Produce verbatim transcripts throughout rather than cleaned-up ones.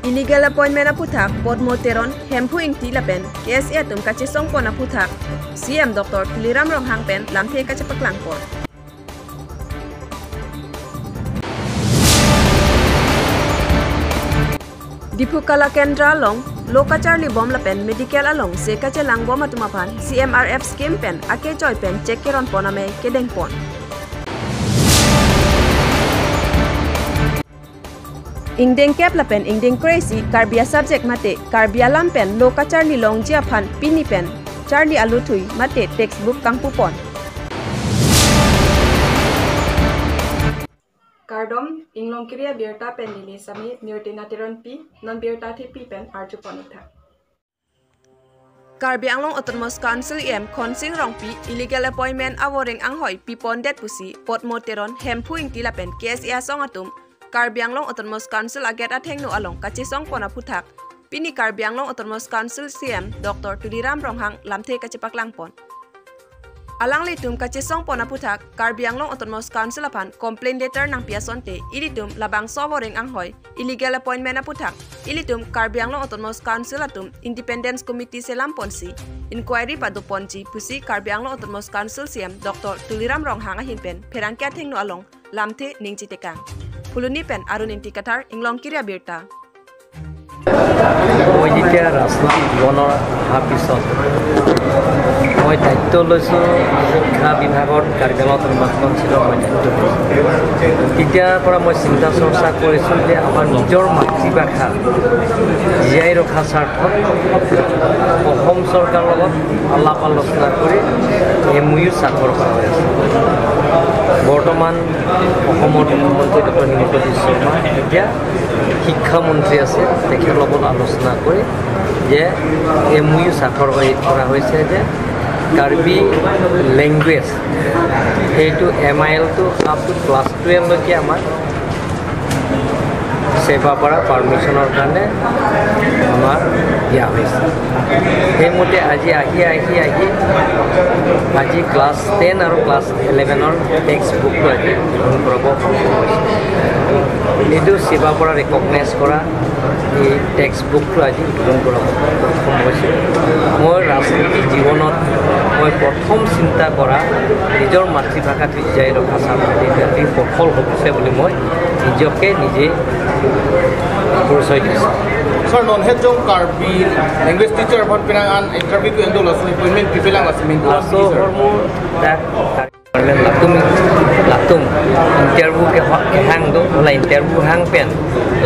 Illegal appointment aphuthak Podmo Teron, Hemphu Ingti lapen K S A atum kachesongpon aphuthak C M Doctor Tuliram Ronghang pen lamthe kachepaklangpon. Diphu Kala Kendra along lo kacharlibom lapen medical along se kachelangbom atum aphan C M R F scheme pen akejoi pen cheque keronpon amei kedengpon. Ingdeng kep lapen ingdeng kre-isi Karbi a-subject mate Karbi alam pen lo kacharli longji aphan pini pen charli aluthui mate textbook kangpupon. Kardom, Inglongkiri abirta pen neli Sami Mirtina Teronpi, non birta thepi pen arjupon uthak. Karbi Anglong Autonomous Council E M Khonsing Rongpi illegal appointment avoreng anghoi pipondet pusi Podmo Teron, Hemphu Ingti lapen K S A asong atum Karbi Anglong Autonomous Council a-gate athengno along kachesongpon aphuthak pini Karbi Anglong Autonomous Council C M Doctor Tuliram Ronghang lamthe kachepaklangpon. Alanglitum kachesongpon aphuthak Karbi Anglong Autonomous Council aphan complaint letter nangpi asonte ilitum labangso avoreng anghoi illegal appointment aphuthak ilitum Karbi Anglong Autonomous Council atum Independence Committee selamponsi inquiry padoponji pusi Karbi Anglong Autonomous Council C M Doctor Tuliram Ronghang ahin pen pherangke athengno along lamthe ningje tekang. Phuloni pen Arun Ingti Kathar, Inglongkiri abirta. মই যেতিয়া ৰাজনৈতিক জীৱনৰ অহাৰ পিছত মই দায়িত্ব লৈছোঁ শিক্ষা বিভাগত, কাৰ্বি আংলং অট'নমাছ কাউন্সিলৰ মই দায়িত্ব লৈছোঁ। তেতিয়াৰ পৰা মই চিন্তা চৰ্চা কৰিছোঁ যে আমাৰ নিজৰ মাতৃভাষা জীয়াই ৰখাৰ স্বাৰ্থত অসম চৰকাৰৰ লগত আলাপ আলোচনা কৰি এম অ' ইউ স্বাক্ষৰ কৰা হৈছে। বৰ্তমান অসমৰ মুখ্যমন্ত্ৰী ডক্টৰ হিমন্ত বিশ্ব শৰ্মা এতিয়া শিক্ষামন্ত্ৰী আছে, তেখেতৰ লগত আলোচনা কৰি যে এম অ' ইউ স্বাক্ষৰ কৰি কৰা হৈছে যে কাৰ্বি লেংগুৱেজ সেইটো এম আই এলটো আপ টু ক্লাছ টুৱেলভলৈকে আমাৰ ছেবা পৰা পাৰ্মিশ্যনৰ কাৰণে আমাৰ দিয়া হৈছে। সেইমতে আজি আহি আহি আহি আজি ক্লাছ টেন আৰু ক্লাছ ইলেভেনৰ টেক্সট বুকটো আজি গ্ৰহণ কৰাব সক্ষম হৈছে। এইটো ছেবা পৰা ৰেকগনাইজ কৰা এই টেক্সট বুকটো আজি গ্ৰহণ কৰাব সক্ষম হৈছে। মই ৰাজনীতি জীৱনত মই প্ৰথম চিন্তা কৰা নিজৰ মাতৃভাষাটো জীয়াই ৰখা চাকৰি সফল হৈছে বুলি মই নিজকে নিজে পৰিচয় দিছোঁ। Sir, non het jong Karbi language teacher aphan penang an interview ko endo laso appointment pipelang laso min ko laso sir. Hormu dak latum latum interview ke hok ke hang do la interview hang pen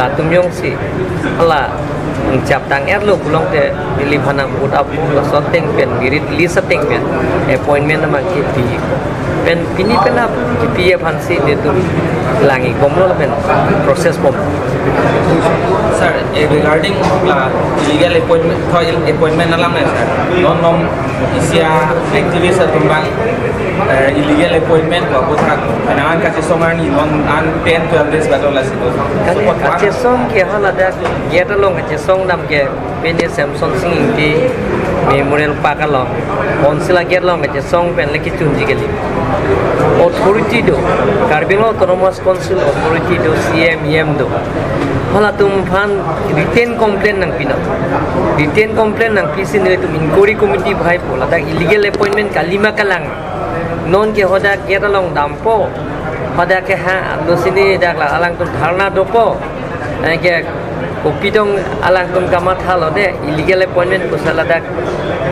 latum jongsi la chap tang erlo pulote ili phanang put up laso ateng pen merit list ateng pen appointment nama kipi pen pini pen ap kipi aphansi netum langi bomlo pen process bom. Sir, eh, regarding la illegal appointment, thoi appointment alam na sir, non non isi a-activist atum abang, eh, illegal appointment ko aphuthak penang an kachesong arni non an ten twelve days bato lasi to. Kali kachesong ke hala dak gate along kachesong dam ke pini Semson Sing Ingti Memorial Park along council a-gate along kachesong pen le kichunji kali. Authority do, Karbi Anglong Autonomous Council authority do, C M, E M do. Halatum aphan written complaint nangpinon. Written complaint nangpisi netum inquiry committee bhaipo, ladak illegal appointment kalima kalang. Non ke hodak gate along dampo, hodak ke ha, lo sini dak la alangtum dharna dopo. Eh, ke kopi dong alangtum kamathalo de, illegal appointment kusala dak,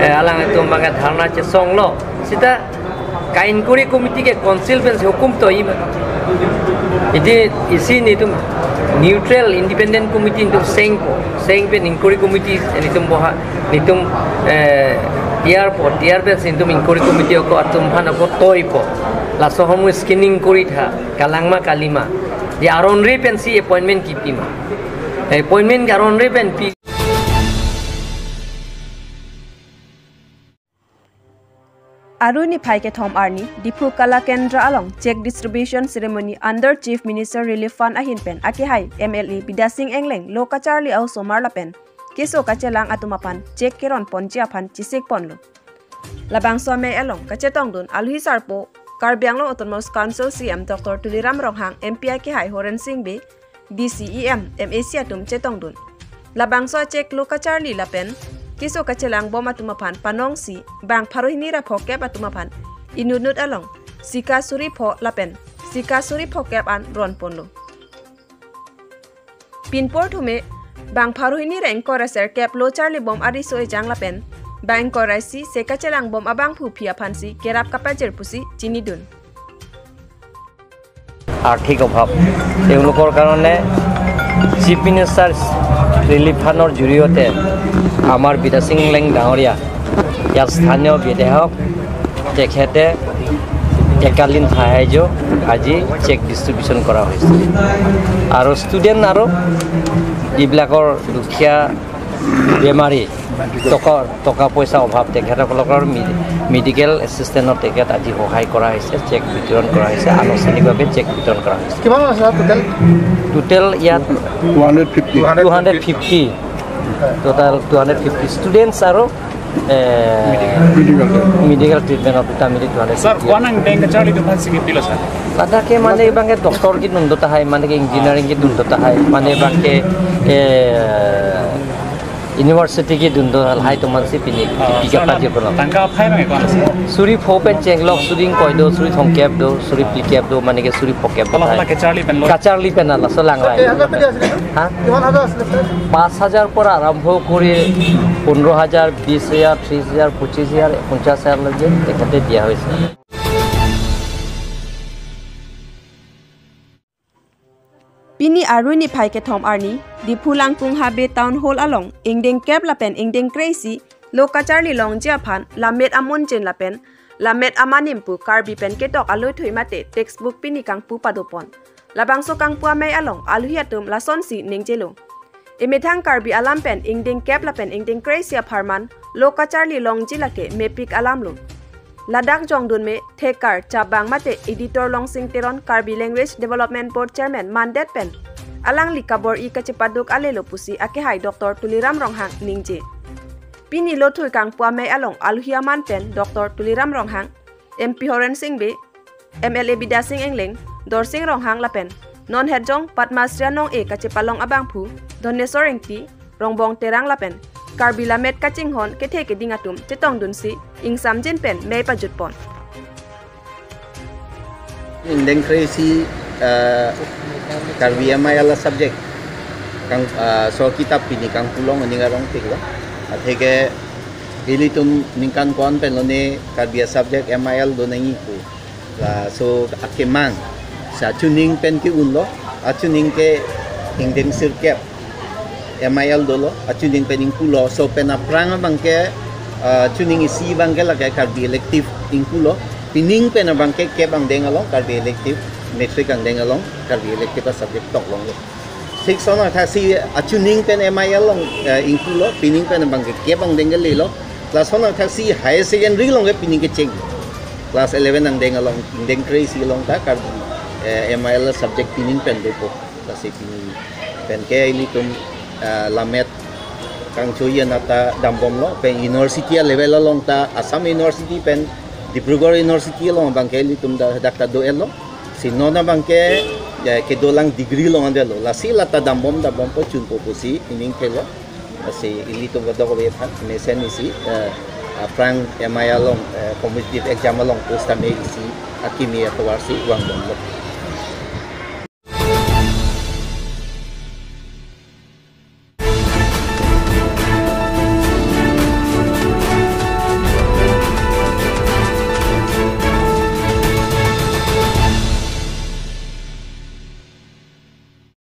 eh, alangtum abang dharna chesonglo. Sita ka inquiry committee ke council pensi hukum to ima. Iti isi netum neutral independent committee netum sengpo, seng pen inquiry committee netum boha, netum, eh, tiarpo, tiar pensi netum inquiry committee ako atum aphan ako toipo. Laso ahormu screening koritha, kalang ma kalima. Di aron re pensi appointment kipima. Appointment aron re pen pi. Aru niphai kethom arni, Diphu Kala Kendra along cheque distribution ceremony under Chief Minister Relief Fund ahin pen akehai M L A Bidya Sing Engleng lo kacharli a-osomar lapen keso kachelang atum aphan cheque keronponji aphan chesikponlo. Labangso amei along kachetongdun alohi sarpo Karbi Anglong Autonomous Council C M Doctor Tuliram Ronghang, M P akehai Horen Sing Bey, D C, E M, M A C atum chetongdun. Labangso a-cheque lo kacharli lapen keso kachelangbom atum aphan panongsi bang pharo hini ra phokep atum aphan inutnut along sika suri pho lapen sika suri phokep an ronponlo. Pinpor thume bang pharo hini ra ingkoi ra serkep lo charlibom ariso ejang lapen bang ingkoi ra isi se kachelangbom abangphu aphi aphansi kerap kapajir pusi chinidun. আৰ্থিক অভাৱ, তেওঁলোকৰ কাৰণে chief minister relief ফাণ্ডৰ জৰিয়তে আমাৰ বিদ্যা সিং ইংলেং ডাঙৰীয়া, ইয়াৰ স্থানীয় বিধায়ক, তেখেতে একালীন সাহায্য আজি চেক ডিষ্ট্ৰিবিউশ্যন কৰা হৈছে। আৰু ষ্টুডেণ্ট আৰু যিবিলাকৰ দুখীয়া বেমাৰী, টকা টকা পইচা অভাৱ, তেখেতসকলৰ মি- মেডিকেল এছিষ্টেণ্টৰ তেখেত আজি সহায় কৰা হৈছে, চেক বিতৰণ কৰা হৈছে, আনুষ্ঠানিকভাৱে চেক বিতৰণ কৰা হৈছে। কিমান আছে ছাৰ টোটেল? টোটেল ইয়াত two hundred fifty. Two hundred fifty, total two hundred fifty students আৰু মেডিকেল মেডিকেল ট্ৰিটমেণ্টৰ দুটা মিলি two hundred Sir, kuanang deng kacharli atum aphan singit pilo sir. Ladak ke mane bangke doctor kedun do tahai, mane ke engineering kedun do tahai, mane bangke eh, university kedun do lahai atum aphansi pini kepi kapajir pulo. Tangka aphai bang kuan sir. Suri pho pen chenglok, suri ingkoi do, suri thomkep do, suri phlikep do, mane ke suri phokep do Kalau tahai. Hala kacharli pen lo. Kacharli pen ala so langrai. এই হাজাৰ পেটি আছিলে ন? Ha? কিমান হাজাৰ আছিলে? পাঁচ হাজাৰৰ পৰা আৰম্ভ কৰি পোন্ধৰ হাজাৰ, বিশ হাজাৰ, ত্ৰিশ হাজাৰ, পঁচিশ হাজাৰ, পঞ্চাশ হাজাৰলৈকে তেখেতে দিয়া হৈছে। Pini Arni niphai kethom arni Diphu Langkung Habe Town Hall along ingdeng kep lapen ingdeng kre-isi lo kacharli longji aphan lammet amonjin lapen lammet amanim pu Karbi pen ketok alothui mate textbook pini kangpu padopon. Labangso kangpu amei along aluhi atum lasonsi ningjelo. Emethang Karbi alam pen ingdeng kep lapen ingdeng kre-isi apharman lo kacharli longji lake mepik alamlo. Ladak jongdun me thekar chabang mate editor Longsing Teron Karbi Language Development Board Chairman mandet pen alangli kabor-i kachepaduk alelo pusi akehai Doctor Tuliram Ronghang ningje. Pini lothui kangpu amei along aluhi aman pen Doctor Tuliram Ronghang, M P Horen Sing Bey, M L A Bidya Sing Engleng, Dorsing Ronghang lapen non hetjong Padma Shri anong-e kachepalong abangphu Dhoneswar Engti, Rongbong Terang lapen Karbi lammet kachinghon kethe keding atum chetongdunsi ingsamjin pen mei pajutpon. Ingdeng kre-isi, eh, Karbi M I L a subject kang, eh, so kitap pini kangpulong aning arong tiklo. Atheke ilitum ningkan ko-an pen lone Karbi a subject M I L do nangji pu. Laso akemang. Sa chuning pen ke-unlo, achuning ke ingdeng sirkep M I L dolo, achuning pen ingpulo, so pen aphrang abangke, ah, chuning isi abangke lake Karbi elective ingpulo, pining pen abangke kep angdeng along Karbi elective, matric angdeng along Karbi elective a subject tok longlo. Six on athaksi achuning pen M I L along, eh, ingpulo, pining pen abangke kep angdeng ke lelo, class on athaksi higher secondary along ke pining kecheng. Class eleven angdeng along, ingdeng kre-isi along ta Karbi, eh, M I L subject pining pen dopo. Lasi pini pen ke ilitum, eh, lammet kangchoji anat ta dambomlo, pen university a level along ta Assam University pen Dibrugarh University along abangke ilitum dak ta do-etlo. Si non abangke, eh, kedolang degree along andelo. Lasi lata dambom dambompo chunpo pusi pining thelo. Lasi ilitum kadokave aphan mesen isi, eh, aphrang M I L along, eh, competitive exam along post tame isi akimi atovarsi vangdamlo.